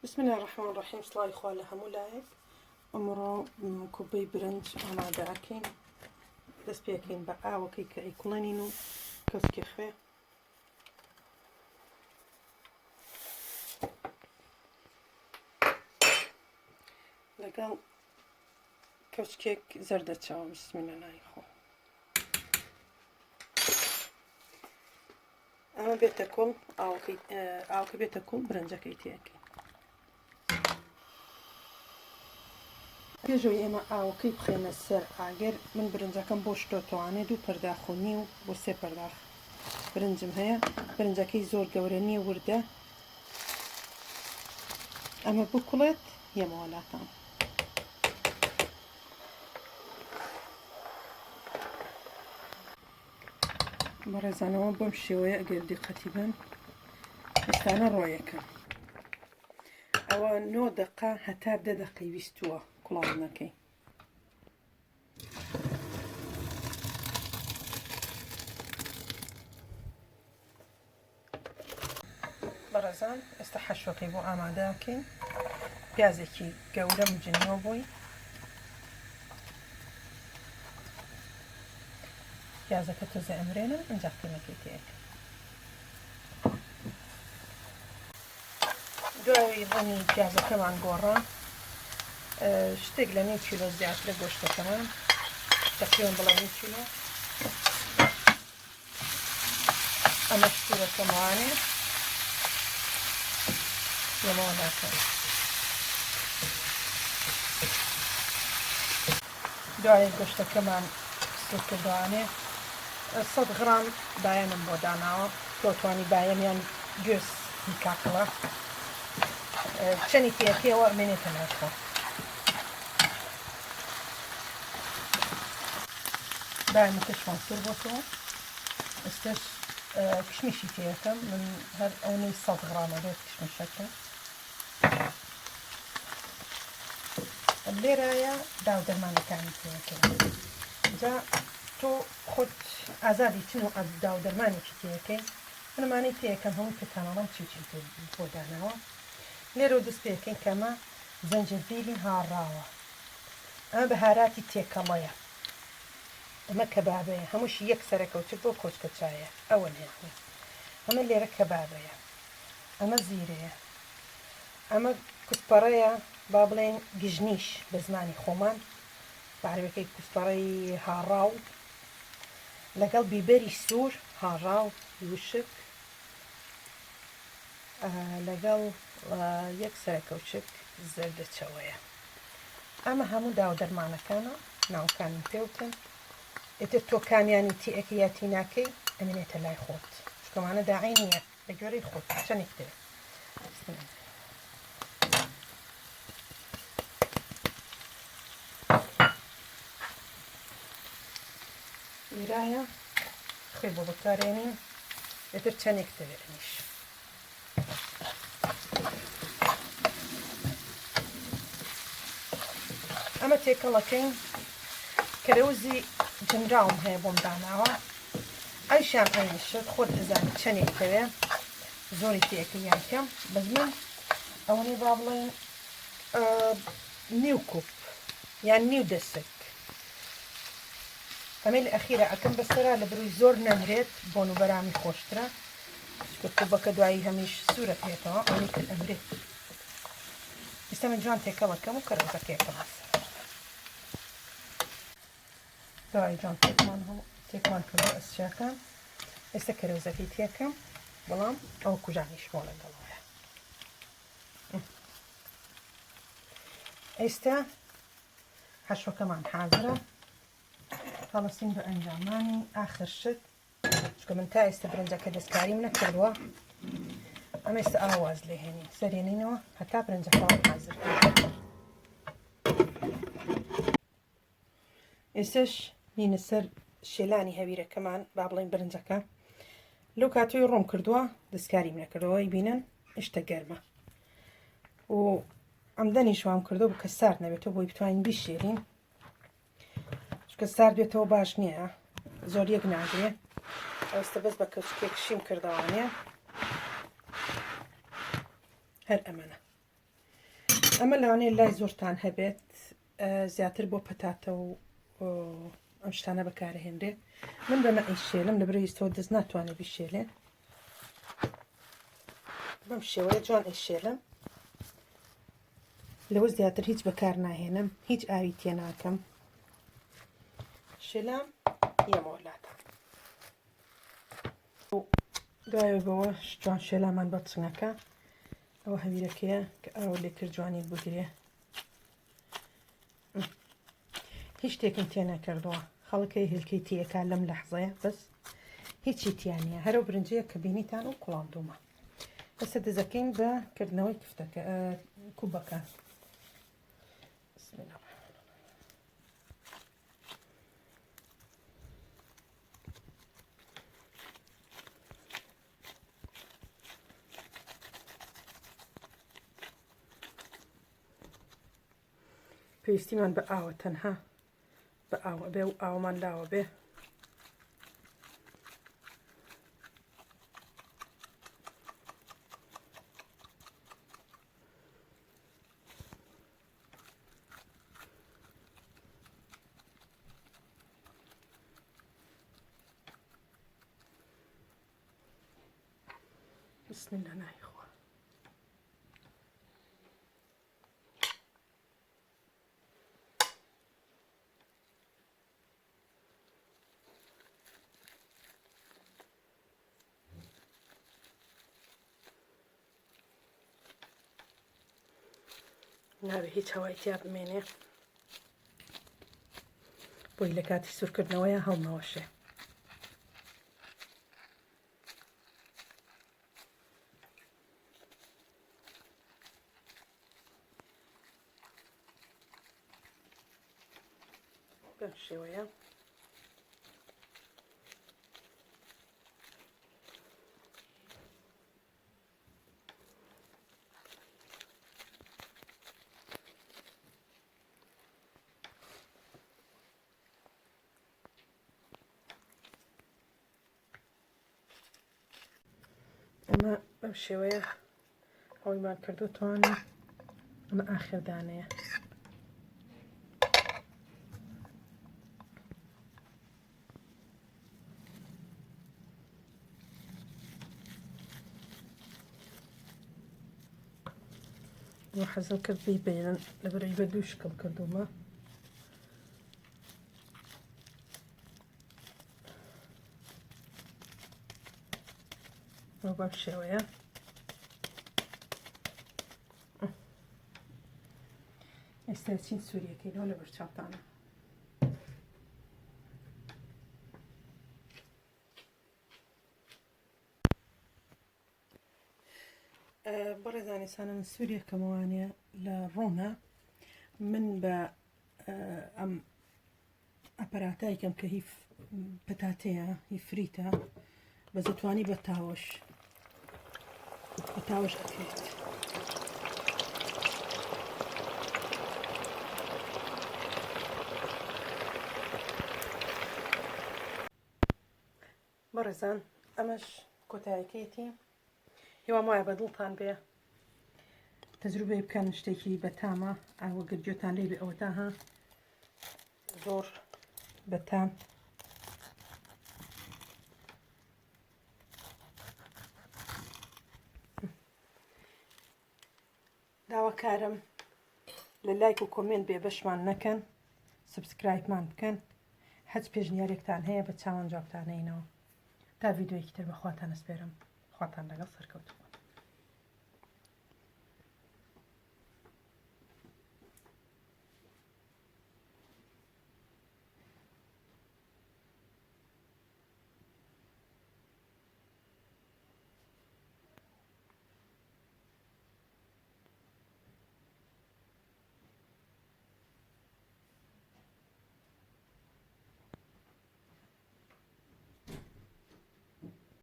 بسم اللە الرحمن الرحیم سڵاوی خوا لە هەموو لایەک ئەمڕۆ کوبەی برنج ئامادە ئەکەین دەست پێکەین بە ئاوەکەی کە ئەیکوڵێنین و کەسکی خوێ لەگەڵ کەوچکێک زەردەچەوە بسم اللە ناوی خۆ ئەمە بێتە کوڵ ئاوەکەی ئاوەکە بێتە کوڵ برنجەکەی تێکەین پێشەوەی ئێمە ئاوەکەی بخەینە سەر ئاگر من برنجەکەم بۆ شتۆتەوانێ دوو پەرداخ و نیو بۆ سێ پەرداخ برنجم هەیە برنجەکەی زۆر گەورە نییە وردە ئەمە بکوڵێت یەمەوە لاتان بەڕێزانەوە بەم شێوەیە ئەگەر دیقەتی بن ئێستانە ڕۆیەکە ئەوە نۆ دقە هەتا دە دقەی ویستووە کوڵاونەکەی بەڕێزان ئێستا حەشوەکەی بۆ ئامادەکەین پیازێکی گەورەم جنیەوە بۆی پیازەکە تۆزێ ئەمرێنم ئینجا قیمەکەی تێک دوای ڕەنگی پیازەکەمان گۆڕا شتێک لە نیو کیلۆ زیاترە گۆشتەکەمان تقریبا بڵێ نیو کیلۆ ئەمەش سوورەکەمانێ لەمەوە ناکەم دوای گۆشتەکەمان سوورکردوانێ سە غرام بایەنم بۆ داناوە تۆ توانی بایەنیان گوێز کاکڵە چەنی پێکەوە مێنێتە ناخۆ بایەمەکەشمان سوور بۆتەوە ئێستش کشمیشی تێەکەم من هەر ئەوەی سە غرامە بێت کشمیشەکە لێرایە داو دەرمانەکانی تێەکەی جا تۆ خۆت ئازادی چن و داو دەرمانێکی تێەکەی منمانەی تێەکەم هەموو پێتانەڵم چی چی بۆ داناوە لێرەوە دەست پێەکەین کەمە زەنجەفیلی هاڕاوە ئەمە بەهاراتی تێکەڵەیە ئەمە کەبابەیە هەمووشی یەک سەرەکەوچک بۆ کۆچکە چایە ئەوە نێ ئەمە لێرە کەبابەیە ئەمە زیرەیە ئەمە کوسپەڕەیە با بڵێن گژنیش بە زمانی خۆمان بە عەرەبەکەی کوسپەڕەی هاڕاو لەگەڵ بیبەری سوور هاڕاو وشک لەگەڵ یەک سەرەکەوچک زەردەچەوەیە ئەمە هەموو داو دەرمانەکانە ناوەکانم پێوتن ئیتر تۆ کامیانی تێئەکەی یا تی ناکەی ئەمێنێتە لای خۆت چکەوانە داعی نییە بە گوێرەی خۆت چەندێک دەوێت لێرایە خوێ بۆ بەکارێنین ئیتر چەندێک دەوێت ئەمیش ئەمە تێکەڵەکەین کەرەوزی جنراوم هەیە بۆم داناوە ئەویشیان عەینی شت خۆت ئەزانی چەندێک دەوێ زۆری تێکە یان کەم بەس من ئەوەنەی با بڵێن نیو کوپ یان نیو دەسک ئەمەی لە ئەخیرا ئەکەم بەسەرا لە بروی زۆر نەمرێت بۆن و بەرامی خۆشترە چونکە کوبەکە دوایی هەمیش سوورە پێتەوە ئەوەی تر ئەمرێت ئێستا من جوان تێکەڵەکەم و کەرەوزەکەیەکەم دوای جوان تێکمان تێکمان کردو ئەسیاکان ئێستا کەرەوزەکەی تێکەم بەڵام ئەو کوژانیش بۆ لەگەڵەوەیە ئێستا حەشوەکەمان حازرە هەڵەسین بە ئەنجامانی ئاخر شت چونکە من تا ئێستا برنجەکە دەستکاریم نەکردووە ئەم ئێستا ئاواز لێهێنین سەرێنینەوە هەتا برنجەکەمان حازر ئێستش نینە سەر شێلانی هەویرەکەمان با بڵێن برنجەکە لەو کاتەوەی ڕۆم کردووە دەستکاریم نەکردەوەی بینن ئشتە گەرمە و ئەمدەنیش وام کردو بکە سارد نەبێتەوە بۆی بتوانین بیشێرین چونکە سارد بێتەوە باش نییە زۆر یەک ناگرێ ئەوستە بەس بە کەوچکێک شیم کردەوانێ هەر ئەمەنە. ئەمە لەوانەیە لای زۆرتان هەبێت زیاتر بۆ پەتاتە و ئەم شتانە بەکارهێنرێ من بەمە ئەیشێلم لە برەویستەوە دەست ناتوانێت بیشێلێ بەم شێوەیە جوان ئەیشێلم لەوە زیاتر هیچ بەکار ناهێنم هیچ ئاوی تێناکەم شێلام یەمەوە لاتان دوای بەوە جوان شێلامان بە چنگەکە ئەوە هەویرەکەیە کە ئاو لێکرد جوانی بگرێ هیچ شتێکم تێ نەکردووە خەڵکەی هێلکەی تێکا لەم لەحزەیە بەس هیچی تیانە هەرو برنجەیە کە بینیتان و کوڵاندومە ئێستا دەزەکەین بە کردنەوەی کفتەکە کوبەکان بسم الله پێویستیمان بە ئاوە تەنها بە ئاوە بێ و ئاومان لاوە بێ بسم الله نایخوا نابێ هیچ هەوای تیا بمێنێ بۆی لە کاتی سوورکردنەوەیە هەڵنەوەشێ. بەم شێوەیە ئەمە بەم شێوەیە ئەوەیمان کردو توانە ئەمە ئاخر دانەیە حەزم کرد بیبینن لەبەرئەوەی بە دوو شکڵ کردوومە بەم شێوەیە ئێستا چین سووریەکەینەوە لە بەرچاوتانە بەڕێزانی سانە من سووریەکەمەوانە لە ڕۆنە من بە ئەم ئەپەراتایکەم کە هی پەتاتەیە هی فریتە بە زەتوانی بە تاوەش بە تاوەش ئەکرێت. بەڕێزان ئەمەش کۆتایەکەیەتی هیوام وایە بە دڵتان بێ تەجروبەی بکەن شتێکی بەتامە ئاوە گەر گوێتان لێ بێ ئەوەتا ها زۆر بەتام داواکارم لە لایک و comment بێ بەشمان نەکەن subscribe مان بکەن هەچ پێشنیارێکتان هەیە بە چاوان جوابتانەینەوە تا ڤیدیۆیەکی تر بەخواتان ئەسپێرم خواتان لەگەڵ سەرکەوتوو.